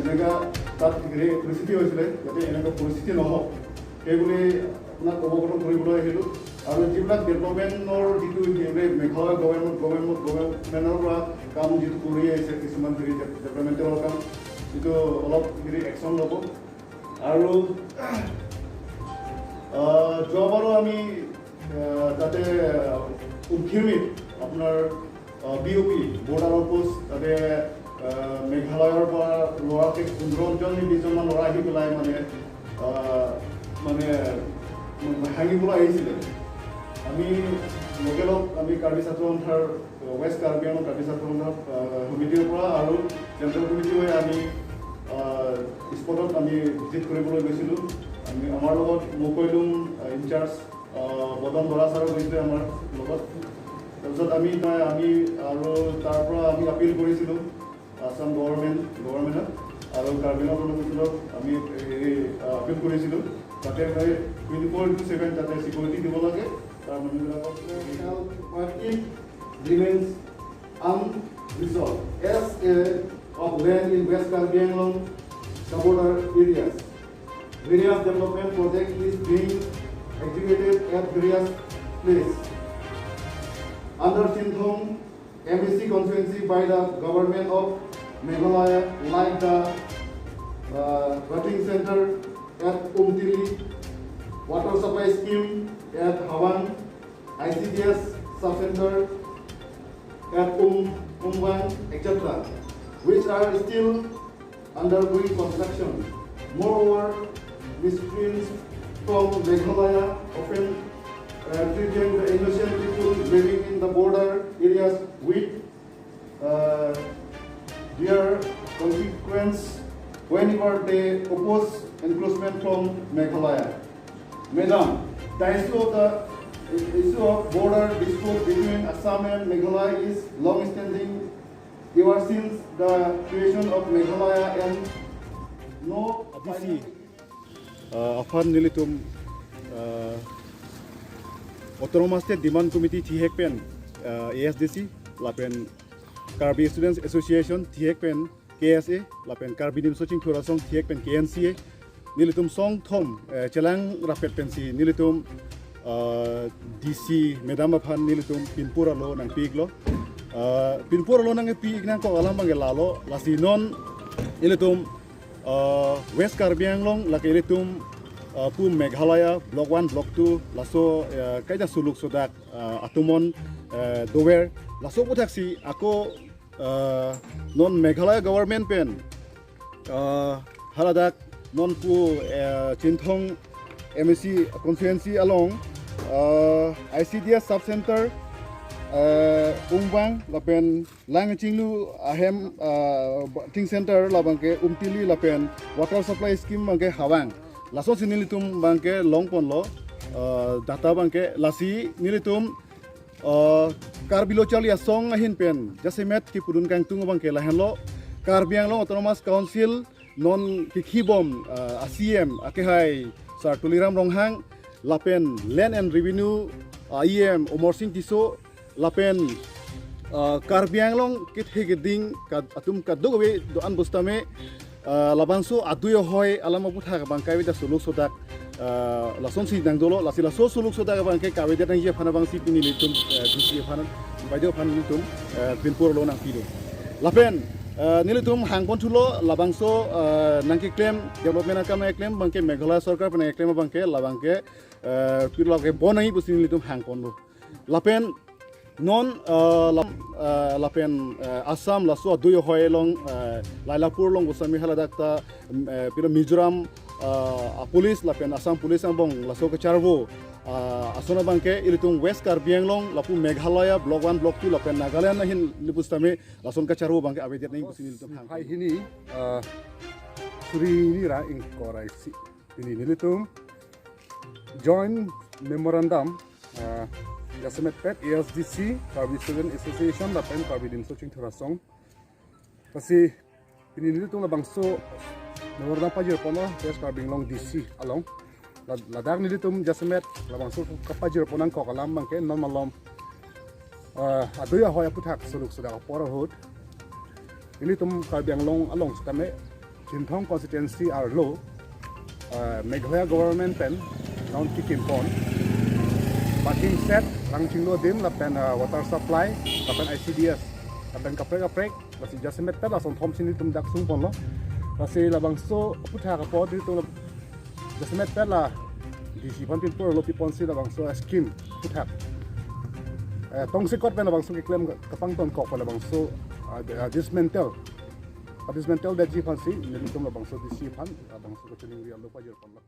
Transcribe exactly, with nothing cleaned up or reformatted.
এনেকুৱা তাত হেৰি পৰিস্থিতি হৈছিলে, যাতে এনেকুৱা পৰিস্থিতি নহওক, সেই বুলি আপোনাক অৱগত কৰিবলৈ আহিলোঁ। আৰু যিবিলাক ডেভেলপমেণ্টৰ যিটো হেৰি মেঘালয় গভৰ্ণমেণ্ট, গভৰ্ণমেণ্ট, গভৰ্ণমেণ্টৰ পৰা কাম যিটো কৰি আহিছে, কিছুমান হেৰি ডেভেলপমেণ্টেলৰ কাম, যিটো অলপ হেৰি একশ্যন ল'ব। আৰু আহ, যোৱাবাৰো আমি আহ, তাতে আহ, উমথিৰিত আপোনাৰ বি অ' পি বৰ্ডাৰ আউটপোষ্ট তাতে আহ, মেঘালয়ৰ পৰা ল'ৰাকে পোন্ধৰজন নে বিশজনমান ল'ৰা আহি পেলাই মানে আহ, মানে ভাঙিবলৈ আহিছিলে। আমি লগে লগ আমি কাৰ্বি ছাত্ৰ সন্থাৰ, ৱেষ্ট কাৰ্বি আংলং কাৰ্বি ছাত্ৰ সন্থাৰ আহ, সমিতিৰ পৰা আৰু চেণ্ট্ৰেল কমিটিৰ হৈ আমি স্পটত আমি ভিজিট কৰিবলৈ গৈছিলোঁ। আমি, আমাৰ লগত মকৈলুং ইনচাৰ্জ আহ, বদন বৰা ছাৰো গৈছিলে আমাৰ লগত। তাৰপিছত আমি তাই আমি আৰু তাৰ পৰা আমি আপিল কৰিছিলোঁ আছাম গভৰ্ণমেণ্ট গভৰ্ণমেণ্টত আৰু কাৰ্বি আংলং অট'নমাছ কাউন্সিলক আমি হেৰি আহ, আপিল কৰিছিলোঁ, যাতে মানে টুৱেণ্টি ফ'ৰ ইনটু ছেভেন যাতে ছিকিউৰিটি দিব লাগে তাৰ মানুহবিলাকক। Health thirteen remains unresolved as a of land in West Karbi Anglong, the border areas. Various development project is being executed at various place under Chinthong M A C constituency by the government of Meghalaya, like the uh, bathing center at Umtili, water supply scheme at Hawang, I C D S sub-center at Um, Umwang, et cetera, which are still undergoing construction. Moreover, miscreants from Meghalaya often uh, threaten the innocent people living in the border areas with uh, their consequence whenever they oppose encroachment from Meghalaya. Madam, the issue of the issue of border dispute between Assam and Meghalaya is long-standing ever since the creation of Meghalaya and no Adisi, uh, aphan nelitum uh, Autonomous State Demand Committee thihek pen uh, A S D C lapen Karbi Students Association thihek pen K S A lapen Karbi Nimso Chingthur Asong thihek pen K N C A nelitum song thom eh, chelang rapet pensi nelitum ah, D C madam aphan nelitum pinpur alo nangpiklo. Ah, pinpur alo nangpi iknangkok alam abangke lalo, lasi non ilitum ah, West Karbi Anglong lake ilitum ah, pu Meghalaya Block one, Block two laso eh, kaita suluk sodak ah, atumon eh, dover, laso aputhaksi ako ah, non Meghalaya government pen ah, haladak non pu eh, Chinthong M A C constituency along ah, I C D S sub-center eh, Umwang lapen Langchinglu ahem ah, bathing center labangke Umtili lapen water supply scheme abangke Hawang. Lasonsi nelitum abangke longponlo ah, data abangke, lasi nelitum ah, Karbi Lo Charli Asong ahin pen jasemet kipudun kangtung abangke lahenlo, Karbi Anglong Autonomous Council non kikhibom ah, a C M akehai Sir Tuliram Ronghang lapen Land and Revenue ah, E M Amarsing Tisso lapen ah, Karbi Anglong kethe keding ka- atum kadokave do-an pusitame ah, labangso adui ahoi alam aputhak abang kavedetso lok sodak ah, lasonsi nangdolo, lasi laso suluk sodak abangke kavedet nangji aphan abangsi pini nelitum ah, D C aphan, baideo aphan nelitum ah, pinpur alo nangpilo. Lapen ah, nelitum hangponthulo labangso ah, nangkeklem development akam nangkeklem abangke Meghalaya sorkar pen nangkeklem abangke labangke ah, pirlake bon nangji pusi nelitum hangponlo. Lapen non ah, lam- ah, lapen ah, Assam laso adui ahoi along ah, Lailapur along gosami haladak ta mm, eh, pilo Mizoram ah, police lapen Assam police angbong laso kacharvo ah, ason abangke ilitum West Karbi Anglong lapu Meghalaya Block one, Block two lapen Nagaland ahin le pusitame lason kacharvo abangke avedet nangji pusi nelitum hang. Hai hini ah, suri hini ra ingkoi ra isi. Pini nelitum joint memorandum ah, jasemet pet A S D C, Karbi Student Association lapen Karbi Nimso Chingthur Asong. Lasi pini nelitum labangso memorandum pajirponlo West Karbi Anglong D C along. La- Ladak nelitum jasemet labangso kapajirpon nangkok alam abangke non malom ah, adui ahoi aputhak suluk sodak apor ahut nelitum Karbi Anglong along sitame Chinthong constituency arlo, uh, Meghalaya government pen non kikim pon. Bathing set, rang chinglu adim lapen, uh, water supply lapen I C D S lapen kaprek kaprek, lasi jasemet pen la sonthom si nelitum dak sung ponlo. Lasi labangso aphuthak apot nelitum la jasemet pen la D C aphan pinpur lo pi ponsi labangso scheme aphuthak, eh, tongsekot pen labangso keklem kapangtonkok pen labangso, ah, de-, ah, dismantle. Ah, dismantle detji aphansi nelitum labangso D C aphan, ah, labangso kachiningri alo pajir ponlo.